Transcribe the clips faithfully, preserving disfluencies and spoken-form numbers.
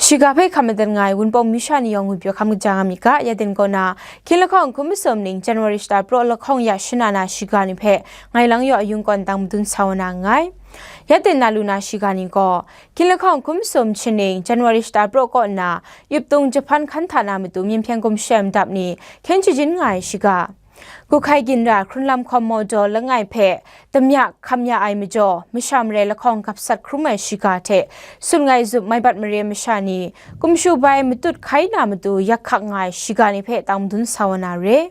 Shiga hpe hkam madat nga ai Wunpawng masha ni yawng ngwi pyaw hkam kaja nga myit ga, ya den kaw na, hkying lahkawng hkum masum ning January shata praw lahkawng ya shana na shiga ni hpe, ngai Lang Yaw Ayung kaw n tang madun sa wa na nngai. Ya den na lu na shiga ni gaw, hkying lahkawng hkum masum hpyi ning January shata praw kaw nna, Yuptung Jahpan hkan hta na matu Myen Hpyen Gumshem dap ni hkyen shajin nga ai shiga. Guhkai ginra hkrunlam hkawm mawdaw langai hpe damya hkam ya ai majaw, masha mare lahkawng gap sat hkrum ai shiga hte, Sut Ngai Zup Maibat mare masha ni, kumshu bai matut hkai na matu yak hkak nga ai shiga ni hpe tang madun sa wa na re.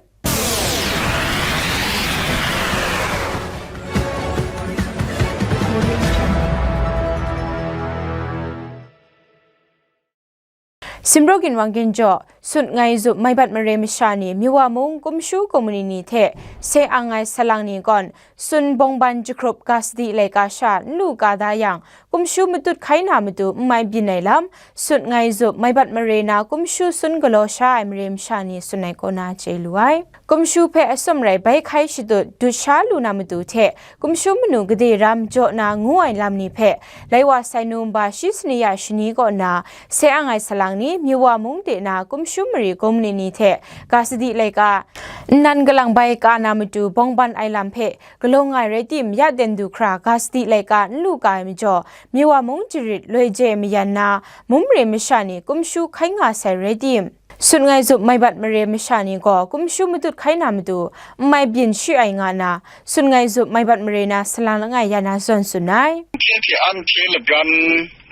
Simraw ginwang ginjaw, Sut Ngai Zup Maibat mare masha ni, Miwa mung kumshu kumni ni hte se ang ai salang ni gawn, sun bawngban jahkrup ga sadi laika sha n lu ka da yang, kumshu matut hkai na matu n mai byin ai lam, Sut Ngai Zup Maibat mare na kumshu sun galaw sha ai mare masha ni tsun ai kaw na chye lu ai. Kumshu hpe atsawm rai bai hkai shatut dut sha lu na matu hte, kumshu manu gade ram jaw na ngu ai lam ni hpe, lai wa sai Nowemba shi sani ya shani kaw na, se ang ai salang ni, Miwa mung de na kumshu mari kumni ni hte, ga sadi laika, nnan galang bai ka na matu bawngban ai lam hpe, galaw nga ai rai tim, ya den du hkra ga sadi laika n lu ka ai majaw, Miwa mung jarit loi je mayan na, mum mare masha ni kumshu hkai nga sai rai tim, Sut Ngai Zup Maibat mare masha ni gaw kumshu matut hkai na matu, n mai byin shi ai nga na, Sut Ngai Zup Maibat mare na salang langai ya na zawn tsun ai. Hkye hte an hte labran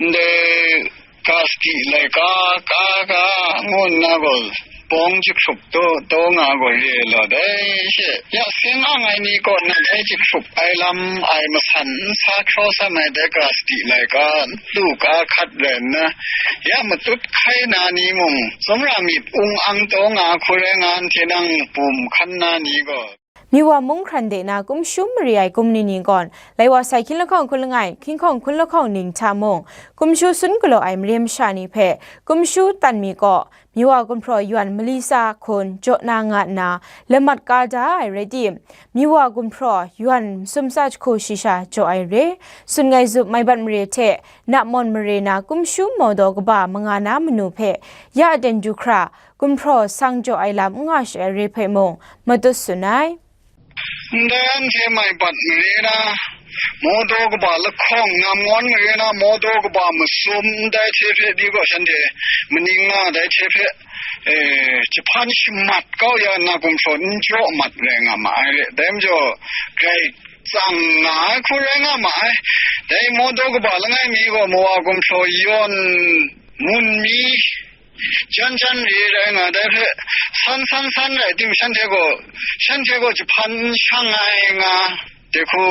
ndai ga sadi laika, ka, ka, ngu nna gaw, bawng jahkrup taw, taw nga gaw re law, dai she, ya seng ang ai ni kaw na dai jahkrup ai lam ai masan n sa hkraw sam ai dai ga sadi laika, n lu ka hkat rai nna, ya matut hkai na ni mung, tsawmra myit ung ang taw nga hku rai nga, nhteng nang bum hkan na ni gaw. Miwa mung hkran de na kumshu mari ai kumni ni gawn, lai wa sai hkying lahkawng hkun langai, hkying hkawng hkun lahkawng ning hta mung, kumshu sun galaw ai mare masha ni hpe, kumshu tan mi kaw, Miwa gumhpraw yawn mali tsa hkun jaw na nga nna, lamat ka da ai rai tim, Miwa gumhpraw yawn masum tsa jahku shisha jaw ai re, Sut Ngai Zup Maibat mare hte, Napmawn mare na kumshu mawdaw kaba manga na manu hpe, ya aten du hkra, gumhpraw sang jaw ai lam n nga sha ai re hpe mung, matut tsun ai. Ndai anhte Maibat mare na, mawdaw kaba lahkawng, Namngawn mare na, mawdaw kaba masum, ndai hte hpe, di gaw shanhte maning nga dai hte hpe, eh, jahpan shamat kau ya nna, gumhpraw n jaw mat rai nga ma ai re. Dai majaw, grai tsang nga ai hku rai nga ma ai. Dai mawdaw kaba langai mi gaw, Miwa gumhpraw yawn mun mi, jan jan re rai nga dai hpe, san san san rai tim, shanhte gaw, shanhte gaw jahpan n shang ai nga, dai hku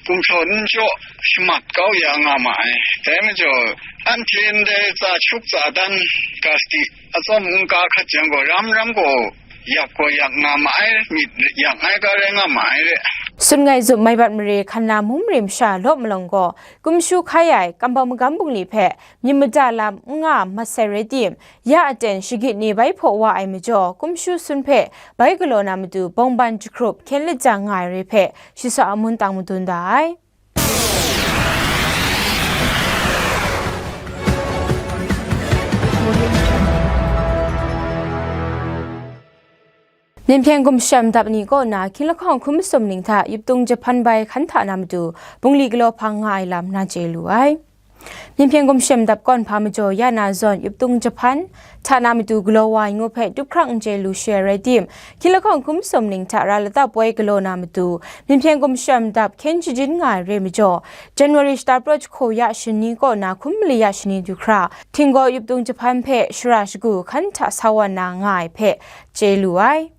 gumhpraw n jaw shamat kau ya nga ma ai. Dai majaw, anhte ndai tsa shuk tsa dan ga sadi atsawm n ka hkat jang gaw, ram ram gaw yak gaw yak nga ma ai, myit yak ai ga rai nga ma ai re. Sut Ngai Zup Maibat mare hkan na mum rim sha law malawng gaw, kumshu hkai ai, kambau magam bungli hpe myit mada lam n nga mat sai rai tim, ya aten shagit ni bai hpaw wa ai majaw, kumshu sun hpe bai galaw na matu bawngban jahkrup hkyen lajang nga ai re hpe, shi sa a mun tang madun da ai. Myen Hpyen Gumshem dap ni kaw na hkying lahkawng hkum masum ning hta Yuptung Jahpan bai hkan hta na matu bungli galaw hpang nga ai lam na chye lu ai. Myen Hpyen Gumshem dap kawn hpa majaw ya na zawn Yuptung Jahpan hta na matu galaw wa ai ngu hpe tup hkrang n chye lu shi ai rai tim, hkying lahkawng hkum masum ning hta ra lata poi galaw na matu, Myen Hpyen Gumshem dap hkyen shajin nga ai re majaw, January shata praw jahku ya shani kaw na hkum mali ya shani du hkra, Htinggaw Yuptung Jahpan hpe shara shagu hkan hta sa wa na nga ai hpe chye lu ai.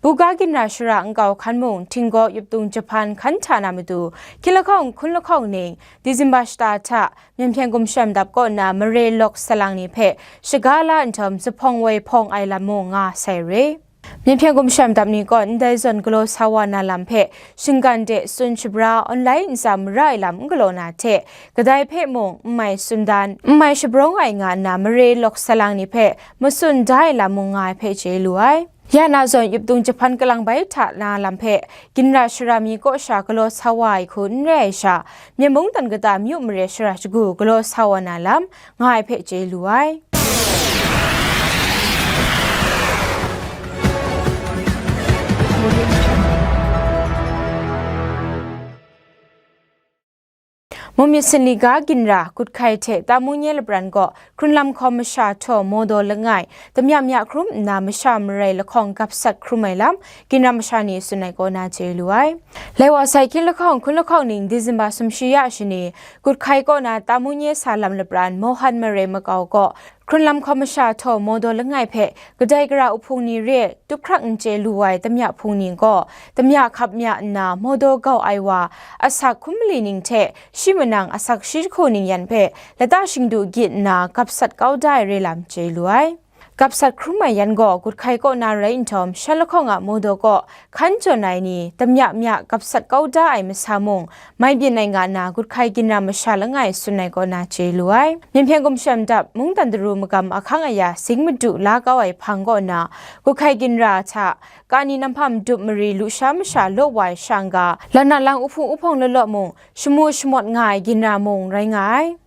Buga ginra shara nkau hkan mung, Htinggaw Yuptung Jahpan hkan hta na matu, hkying lahkawng hkun lahkawng ning, December shata hta, Myen Hpyen Gumshem dap kaw na mare lawk salang ni hpe shaga la nhtawm, zuphpawng woi hpawng ai lam mung nga sai re. Myen Hpyen Gumshem dap ni kaw ndai zawn galaw sa wa na lam hpe, shinggan de tsun shabra, online ntsa mara ai lam n galaw na hte, kadai hpe mung n mai tsun dan, n mai shabrawng ai nga nna, mare lawk salang ni hpe matsun da ai lam mung nga ai hpe chye lu ai. Ya na zawn Yuptung Jahpan Kalang bai hta na lam hpe ginra shara mi kaw sha galaw sa wa ai hku n re ai sha, Myen mungdan kata myu mare shara shagu galaw sa wa na lam nga ai hpe chye lu ai. Mumyit Sinliga ginra, Guthkai hte Tamu nye lapran kaw hkrunlam hkawm masha htaw Mawdaw langai, tamya mya hkrum nna masha marai lahkawng gap sat hkrum ai lam, ginra masha ni tsun ai kaw na chye lu ai. Lai wa sai hkyin lahkawng hkun lahkawng ning December sumshi ya shani, Guthkai kaw na Tamu nye sa lam lapran Mohan Marai Makau kaw, hkrunlam hkawm masha htaw Mawdaw langai hpe kadai gara uhpung ni re tup hkrak n chye lu ai tamya hpung ni gaw, tamya hkap mya nna Mawdaw gau ai wa, asak hkum mali ning hte shi manang asak shi jahku ning yan hpe lata shingdu gyit nna gap sat kau da ai re lam chye lu ai. Gap sat hkrum ai yan gaw Guthkai kaw na rai nhtawm, shan lahkawng a Mawdaw kaw hkan jawn ai ni, tamya mya gap sat kau da ai masa mung, mai byin ai nga na Guthkai ginra masha langai tsun ai kaw na chye lu ai. Myen hpyen gumshem dap mungdan daru magam ahkang aya sing madu la kau ai hpang kaw na, Guthkai ginra hta kani namhpa madup mari lusha masha law wa ai shang ga, lana lang uhpung uhpawng law law mung, shamu shamawt nga ai ginra mung rai nga ai.